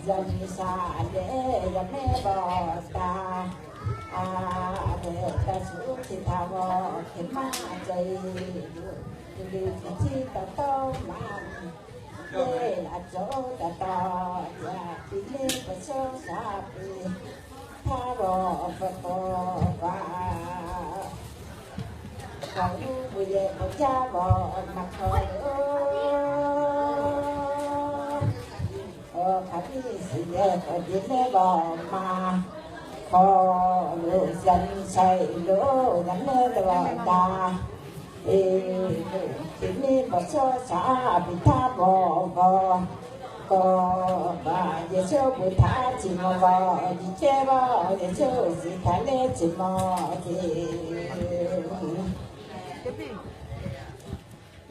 Yaꞈ nyi sha leh yaꞈ nehˉ bawˬ taˍ, a, leh taˇ shuˍ chi htaꞈ g'awˇ hk'e maˇ ceh, tuˬ le tuˬ chi taˍ tawˇ maˇ le, a cawˬ taˍ taˍ yaꞈ piˇ le, pa shaw shaˍ piˇ htaˇ g'awˇ pa taw g'a, kaꞈ uˉ ve yehˬ k'awꞈ jaˇ g'awˇ maˇ hk'aw lo, hk'aˬ piˇ suˍ yehˬ k'awꞈ te le g'awˇ maˇ hk'aw lo, yaꞈ nyi sha lo yaꞈ nehˉ te g'awˇ taˍ, e, te le pa shaw shaˍ piˇ htaˇ g'awˇ g'awˇ, kawꞈ kaꞈ Yeˍsuˆ bon htaꞈ chi maw g'awˇ nyi chehˇ g'awˇ, Yeˍsuˆ shiˍ htaꞈ lehˬ chi maw te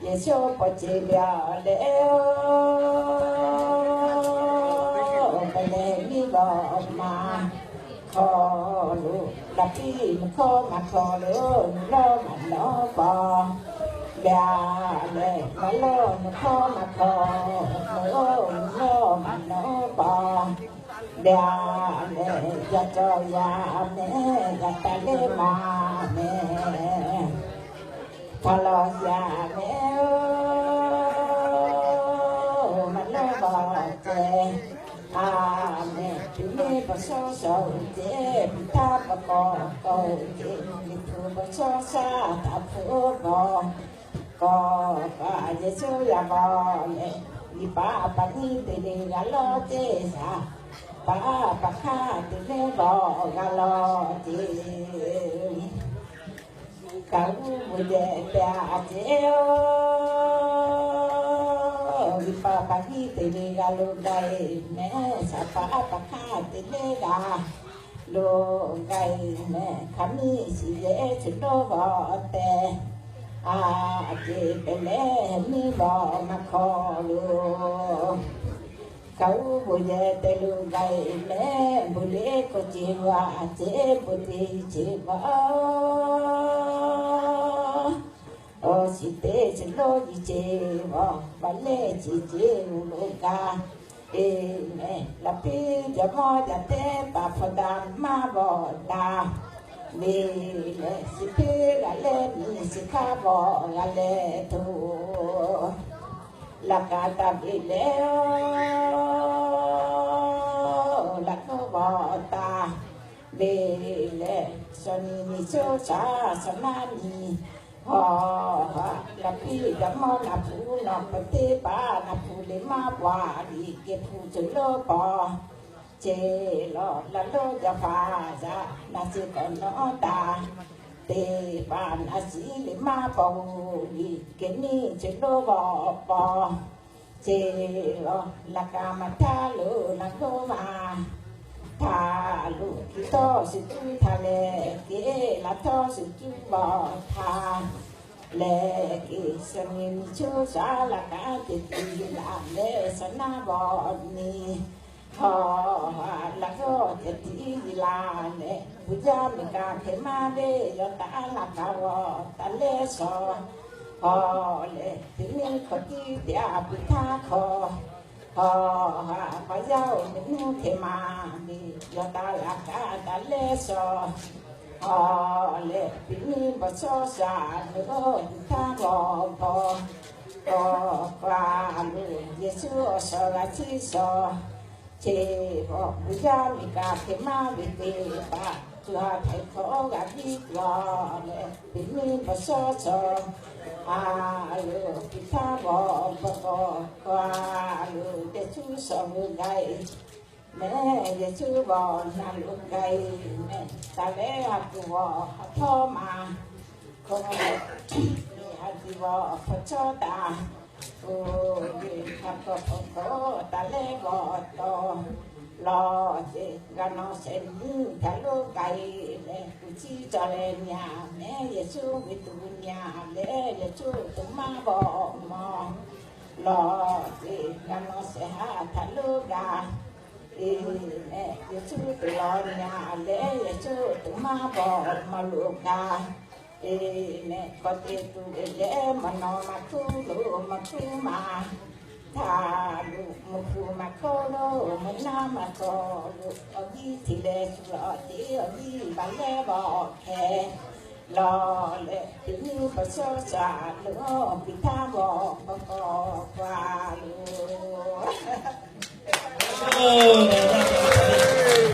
Yeˍsuˆ paw ce ve a leh, oˇ, pa leh miˇ g'awˇ maˇ hk'aw lo, laꞈ piˇ maˇ hkawˇ maˇ hk'aw lo, nawˬ lawˇ maˇ nawˉ paw leh, leh maˇ lawˇ maˇ hkawˇ maˇ hk'aw lo, nawˬ lawˇ maˇ nawˉ paw leh, leh yaˇ cawˬ yaˇ mehˍ g'a taˍ leh maˇ mehˍ. Hpa lawˬ yaˇ mehˍ oˬ, maˇ lawˇ g'awˇ ceh, a mehˍ, tuˬ le pa shaw shaˍ oˬ ceh, piˇ htaˇ pa kawꞈ kawꞈ oˬ ceh, Liꞈ hpu pa shaw shaˍ htaꞈ hpu g'awˇ kawꞈ kaꞈ Yeˍsuˆ yaˇ g'awˇ leh, nyi paˍ paˍ nyi te le g'a lawˇ ceh shaˍ, paˍ paˍ hk'aˇ te le g'awˇ g'a lawˇ ceh, kaꞈ uˉ ve yehˬ te a ceh oˬ, nyi paˍ paˍ nyi te le g'a lo gaˇ mehˍ, shaˍ paˍ paˍ hk'aˇ te le g'a lo gaˇ mehˍ, hk'aˬ miˇ shiˍ yehˬ chi dawˇ g'awˇ te a ceh, pehꞈ leh miˇ g'awˇ maˇ hk'aw lo, kaꞈ uˉ ve yehˬ te lo gaˇ mehˍ, bon le k'oˆ ce g'a a ceh, bon te ce g'a, awˬ shiˍ te chi lo yi ce g'a, paˍ lehˬ ce ce lo gaˇ e mehˍ, laꞈ piˇ jaˇ mawˇ jaˇ teˇ paˍ hpaw daꞈ maˇ g'awˇ daꞈ ve leh, shiˍ hpeˇ g'a leh miˇ shiˍ hk'aˇ g'awˇ g'a leh tuˬ laꞈ ka taˍ ve leh, laꞈ k'oˆ g'awˇ taˍ ve leh, shaˍ nyi nyi shoˉ shaˍ shaˍ naˉ nyi, hawˬ ha laꞈ piˇ jaˇ mawˇ naˬ hpu nawˬ hpu teˇ hpaˍ naˬ hpu le maˇ paw liꞈ geh hpu ceuˬ lonˉ paw ce lawˬ, laꞈ lonˉ jaˇ hpaˍ yaˇ naˬ shiˍ k'awꞈ nawˉ taˍ, teˇ hpaˍ naˬ shiˍ le maˇ paw liꞈ geh miˇ ceuˬ lonˉ g'awˇ paw ce lawˬ, laꞈ ka maˇ htaˇ lo laꞈ lonˉ maˇ htaˇ lo, hkiˬ tawˇ shiˍ cuˇ htaˇ leh kehˉ, laꞈ tawˇ shiˍ cuˇ g'awˇ htaˇ leh kehˉ, shaˍ nyi nyi shoˉ shaˍ laꞈ ka ceh tiˉ laˬ leh shaˍ naˉ g'awˇ nyi hawˬ ha laꞈ g'awˇ ceh tiˉ laˬ leh, Buˬ jaˇ miˬ kaꞈ hk'e maˇ ve yawˇ taꞈ laꞈ ka g'awˇ taˍ leh shaw hawˬ leh, teˇ miˇ hk'aw tiˉ te a piˇ htaˇ hk'aw hawˬ ha pa yaˇ oˬ, miˬ nuˇ hk'e maˇ ve yawˇ taꞈ laꞈ ka taˍ leh shaw hawˬ leh, teˇ miˇ bawˬ shaw shaˍ lo piˇ htaˇ g'awˇ paw kawꞈ kaꞈ lo, Yeˍsuˆ awˬ shaw g'a ciˇ shaw ce, Buˬ jaˇ miˬ kaꞈ hk'e maˇ ve teˇ hpaˍ, co ha htaiˍ hk'awꞈ g'a biˇ lawˬ leh, teˇ miˇ bawˬ shaw shaˍ a lo piˇ htaˇ g'awˇ paw kawꞈ kaꞈ lo, Yeˍsuˆ shaw lo gaˇ e mehˍ, Yeˍsuˆ g'awˇ na lo gaˇ e mehˍ, taˍ leh ha kuˬ g'awˇ ha htawˇ maˇ hkawˇ, ha kuˬ g'awˇ hk'aw cawˇ taˍ, oˬ, ha kuˬ hk'aw taˍ leh g'awˇ tawˇ Lawˬ ceˬ, g'a nawˬ shehˍ nyiˇ htaꞈ lo gaˬ-e leh, kuˬ ciˇ cawˬ leh nyi-a mehˍ. Yeˍsuˆ ve tuꞈ nyi-a leh, Yeˍsuˆ tuꞈ maˇ bawˬ mawˬ. Lawˬ ceˬ, g'a nawˬ shehˍ haˉ htaꞈ lo gaˬ-e leh, Yeˍsuˆ tuꞈ lawˬ nyi-a leh, Yeˍsuˆ tuꞈ maˇ bawˬ mawˬ loˬ gaˬ-e leh, k'awꞈ te tuˬ ve leh, maˇ nawˬ maˇ hkuˇ loˬ maˇ hkuˇ maˇ htaˇ loˬ, mvuhˇ hpu maˇ hkawˇ loˬ mvuhˇ naˉ maˇ hkawˇ loˬ, awˬ viˉ hteꞈ leh shu lawˬ ceˬ, awˬ viˉ baˬ leh bawˬ hkeh lawˬ leh, teˇ nyi paˍ shaw shaˍ loˬ, awˬ piˍ htaˇ bawˬ k'awꞈ k'awꞈ k'oˆ-a loˬ.